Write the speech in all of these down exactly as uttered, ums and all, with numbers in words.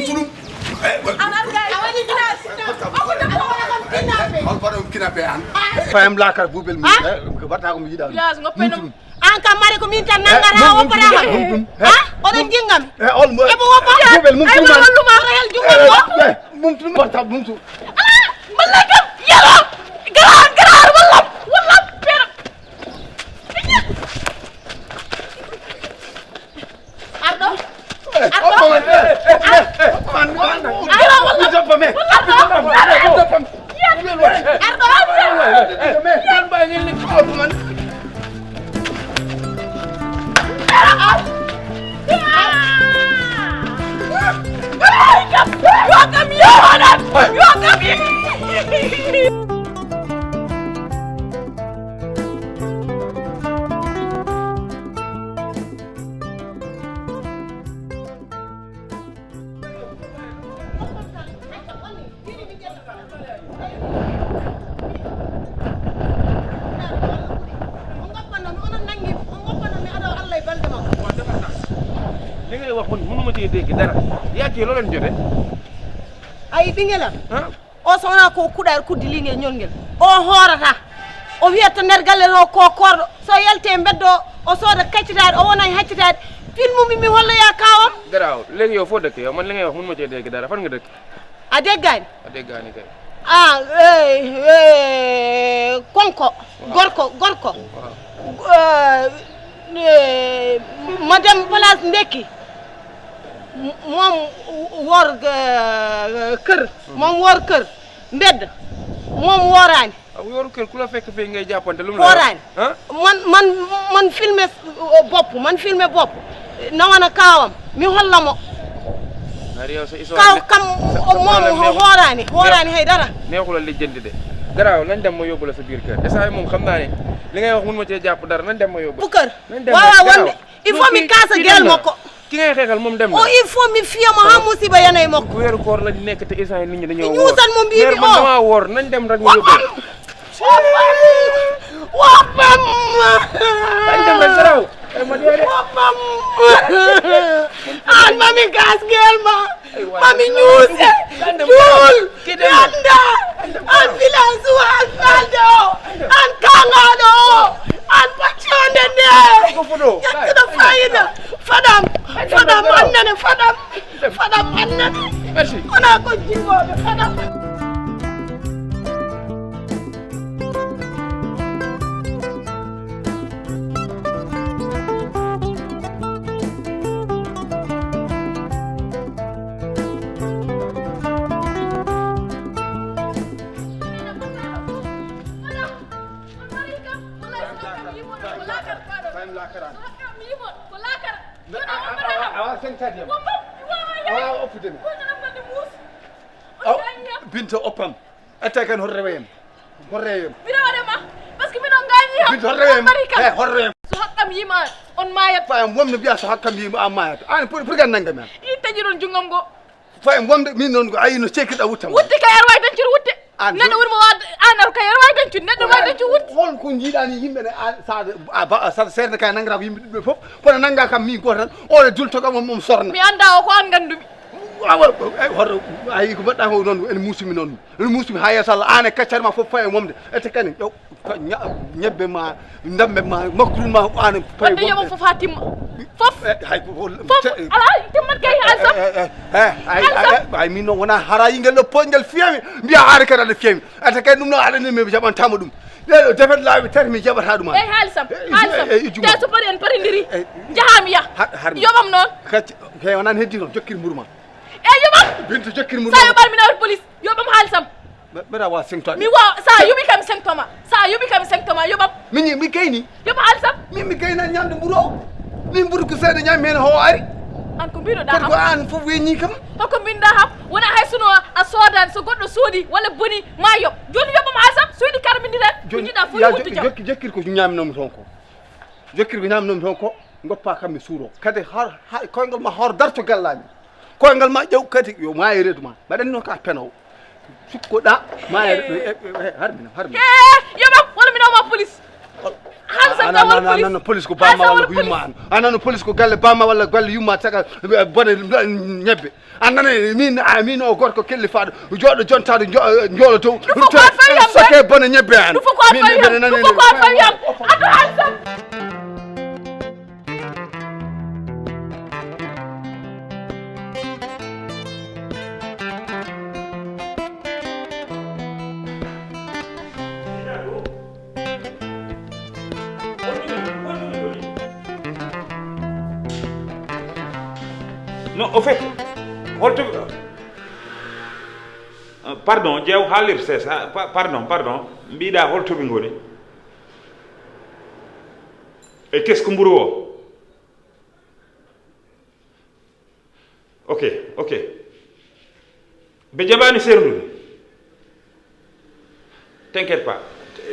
Ɗum. An ar gay. A waɗi kidnapping. Hol baɗɗo kidnapping an? Fayam lakar bubel mi. Ha? Eh, ko baɗɗa ko mi yiɗa. Village ngo penom. An kam mari ko min tan nangata o parama. Ha? Oɗon jingam. E ol mo. Ebo wopa. Bubel mum tuma. Ebo walluma. Ko hel jungam ko. Mum tuma portable mum tuma. Mallakam. Yalo. Garan garan wallam. Wallam. Pera. Arɗo. Arɗo. Arɗo. Arɗo. Li ngay wax man mënuma cee dégg dara. Yaa ci loo leen jote? Ay, ɓingelam. Ah? O so wonaa ko kuɗaare kuddi liinge ñol ngel. O hoorata. O wiyata to nder galle to ko koorɗo. So yalti e mbeddo o, o sooda kaccitaade, o wona e haccitaade. Filmu mi, mi holloya kawam. Garaaw, léegi yow foo dëkk yow? Man li ngay wax mënuma cee dégg dara. Fan nga dëkk? A déggaani? A déggaani kay. Ah, eh, eh, konko, waaw. Gorko, gorko. Waaw. Eh, eh, ma dem place ndekki. M-, moom woor, eh, kër. Mhm. Moom woor kër. Mbedd. Moom wooraani. Aw, yoru kër ku la fekk fii ngay jàppante, lu mu la wax? Wooraani. Ah? Man, man, man filmé, uh, bopp, man filmé bopp. Na wana kaawam, mi holla mo. Nari yow sa histoire. Kaaw ne-, kam sa, sa moom problème neexul. Hooraani, hooraani hay dara. Neexul a lijjanti de. Garaaw, nañ dem ma yóbbu la sa biir kër. Instant yi moom xam naa ne li ngay wax mun ma cee jàpp dara, nañ dem ma yóbbu. Bu kër. Nañ dem rek, waaw, garaaw. Wonde il faut mi kaasa gel makko. Ki ngay xeexal moom dem na. O, il faut mi fiya mo ha musiba yana e makko. Weeru koor lañ nekk te instant yi nit ñi dañoo woor. Ñuusan mo mbiimi o. Meer, man damaa woor, nañ dem rek ñu yóbbu. Woppam! Woppam! Nañ dem rek, garaaw. Ay, ma dee de. Woppam! An mami kaas gel ma. Ay, waay. Mami ñuuse. Nañ dem. Juul. Kii dem na. Ganda. An village o, an falde o, an kaŋŋaaɗo o, an pacconde nde. Ko foto. Ƴettuɗo fayida. Fadam. Fadam annane, fadam. Fadam annane. Merci. Wona ko jiwooɓe, fadam. Awa, sentadi yam. Awa, oppude mi. Aw, Binta, oppam. Attaque kan hoto rewe yam. Hoto rewe yam. Mbiɗa waɗa ma, parce que miɗo ngañi. Binta, hoto rewe yam. Eh, hoto rewe yam. So hakkam yima, on mayat. Fayam wonno mbiya so hakkam yima, a mayat. An pour, pour kan nangam yam. I taƴiron jungam go. Fayam wonde min noon ko ayi no cekkirɗa wuttam. Wutte kay aɗa wawi dañcude wutte. An neɗɗo woni mo wad-, an aɗa kay aɗa wawi dañcude, neɗɗo wawi dañcude wutte. Hol ko jiiɗani yimɓe ne, an saɗa, a ba-, saɗa seerde kay nanngata ko yimɓe ɗuɓɓe fof, kono nannga kam min goto tan, oɗo dulto kam on, on sorna. Mi annda o ko an nganndumi. Awa, eh, hoto, ayi ko mbaɗɗa ko noon, ene muusumi noon. Ene muusumi ha yeeso Allah, an e kaccar ma fof faye momde. Ete kani, ƴew, ka-, ña-, ñebbe ma, ndambe ma, makkurun ma, an e faye momde. Wadde yoɓam fof ha timma. Fof. Eh, hay ko, fof. Te-, ala, timmat kay, eh, Alsam. Eh, eh, eh, ay, Alsam. Ay, ay, min noon wona hara yingel ɗo poñgel fiyami, mbiya an kadi aɗa fiyami. Ata kay ɗum noon aɗa nemi mi jaɓantama ɗum. Ɗeɗo defet laabi tati mi jaɓata ɗum. Eyyi, haalisam, eh, haalisam. Eh, eh, ijuma. Te so pari en parindiri. Eh, eh. Jahami yah. Har, har mi. Yoɓam noon. Kacce, kay wonani heddi toon, jokkir mburu ma. Eyyi, yoɓam. Binta jokkir mburu ma. Sa yoɓani mi nawat police, yoɓam haalisam. Mbe-, mbeɗa wawa sengtoade. Mi wawa, sa yoɓi kam sengtoma. Sa yoɓi kam sengtoma, yoɓam. Min, mi gayni. Yoɓ haalisam. Min mi gayna ñamde mburu o. Min mburu ko seeɗa ñami hen ho ari. An ko mbiɗoɗa kam? Kono ko an fof weñi kam. Hoko mbinda kam? Wona hay suno a soodani, so goɗɗo soodi walla boni ma yoɓ. Joni yoɓam haalisam, so yiɗi karmindiren, ko jiɗa fof yo uddu jam. Jokki, jokkir ko ñamnomi toon ko. Jokkir ko ñamnomi toon ko, goppa kam mi suuro. Kadi har, har, koyngal ma hoor darto gallami. Koyngal ma ƴew kadi yo maayi reedu ma. Mbaɗa ni noon ka penowo. Sukkoɗa maayi reedu, eh, eh, eh, har mino, har mino. He, yoɓam, walla mi nawma police. Wal-, Hal sa An, an, tawal an, an, police. An, police ko Hal bamma sa walla wal ko yumma police. An. An, an, police ko galle bamma walla galle yumma, taga, eh, bone, eh, ñebbe. An nani, min, ah, min o gorko kellifaaɗo, jooɗo jontaɗo, jo-, eh, jooɗo dow. Ɗum fof ko a fawi am, Sake bone ñebbe an. Ɗum fof ko a Min, fawi min, am. Min, Ɗum fof ko a fawi am. Ado Hal sa. Non, au fait, holto, euh, pardon, ƴeew haalir c'est ça, pa-, pardon, pardon, mbiɗa holto ɓe ngoni? E kesku mburu o? Ok, ok. Ɓe jaɓani serndude. T'inquiète pas,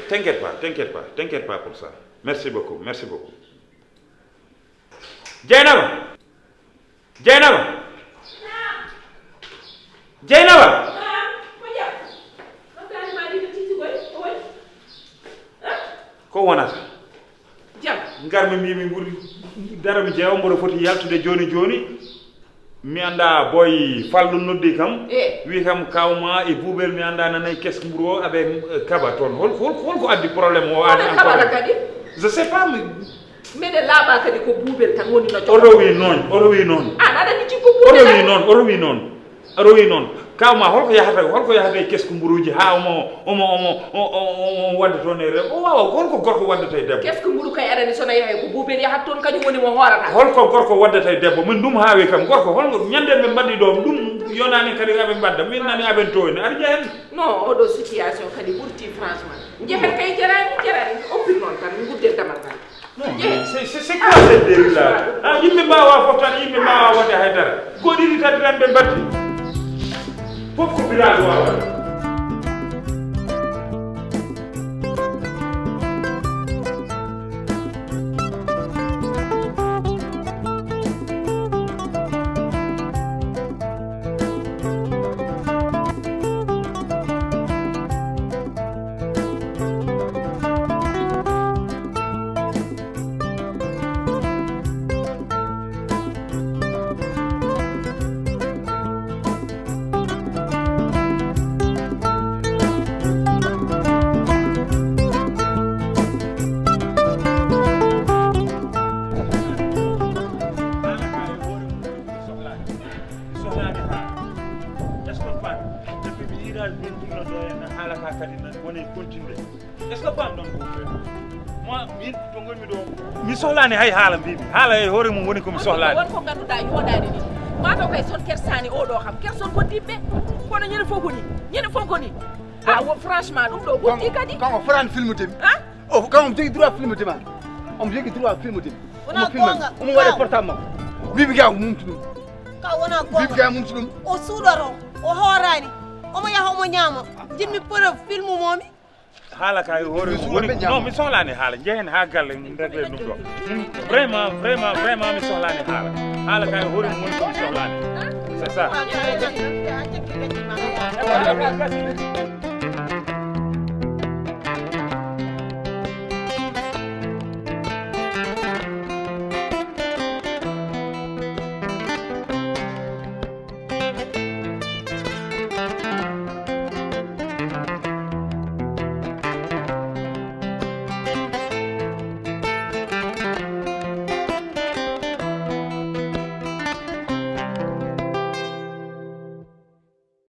t'inquiète pas, t'inquiète pas, t'inquiète pas pour ça. Merci beaucoup, merci beaucoup. Dieynaba! Dieynaba! Dieynaba! Ko wonata? Jam. Ngarmi mbimi ɓuri dara mi jeewa mboɗo foti yaltude joni joni. Mi anda boy Fallu noddi kam. Eh. Wi kam kawma e Buubel mi anda nanay kesk mburu o aɓe, eh, kaɓa toon. Hol, hol, hol ko addi problème o an encore? Kaɓata kadi? Je sais pas, mi. Mbeɗe laaɓa kadi ko Buubel tan woni no jogo. Oɗo wi noon, oɗo wi noon. An aɗa ni cikko Buubel. Oɗo wi noon, oɗo wi noon. Arowi noon, kawma, holko yahata, holko yahata e kesku mburuuji haa omo, omo, omo, o, o, o, o wadda toon e rewɓe? O waawa, holko gorko waddata e debbo? Kesku mburu kay aɗa anndi so na yaha ko Buubel yahat toon, kañum woni mo hoorata. Holko gorko waddata e debbo? Min ɗum haawi kam. Gorko, holko ñande min mbaɗi ɗo, ɗum yonaani kadi aɓe mbadda. Min nani aɓen tooni, aɗa jeya heen. Non, oɗo situation kadi ɓurti franchement. Njehen kay jaraani, jaraani, oppir noon tan, ngudden damal ngal. Non, mais c'est, c'est, c'est quoi cette dérive-là? Ah, yimɓe mbaawaa fof tan, yimɓe mbaawaa waɗde hay dara. Ko ɗiɗi tati tan ɓe mbatti. Fof ko village waawata. Sohlaade haa. Est-ce que on paami? Depuis mi yiiraa min ɗum no ɗo en haala ka kadi nan woni continuer. Est-ce que paam ɗon ko? Moi, min to ngonmi ɗo, mi sohlaani hay haala mbimi. Haala e hoore mum woni ko mi sohlaani. Won ko ngannduɗaa yooɗaani ni. Maa taw kay son kersaani o ɗo kam. Kerson ko diɓɓe. Kono ñande fof ko ni. Ñande fof ko ni. Ah, wo, franchement, ɗum ɗo ɓurti kadi. Kanko fotaani filmude mi. Han? O, kanko omo jogii droit filmude ma. Omo jogii droit filmude mi. Wona goonga. Omo waɗa portable makko. Mbiimi ga ko mumtu ɗum. Ka wona goonga. Mbiimi ga mumtu ɗum. O suuɗoto. O hooraani. Omo yaha omo ñaama. Njiɗmi preuve filmu momi. Haala ka e hoore mum woni. Non, mi sohlaani haala. Njehen haa galle, min régler ɗum ɗo. Min, vraiment, vraiment, vraiment, mi sohlaani haala. Haala ka e hoore mum woni ko mi sohlaani. C'est ça.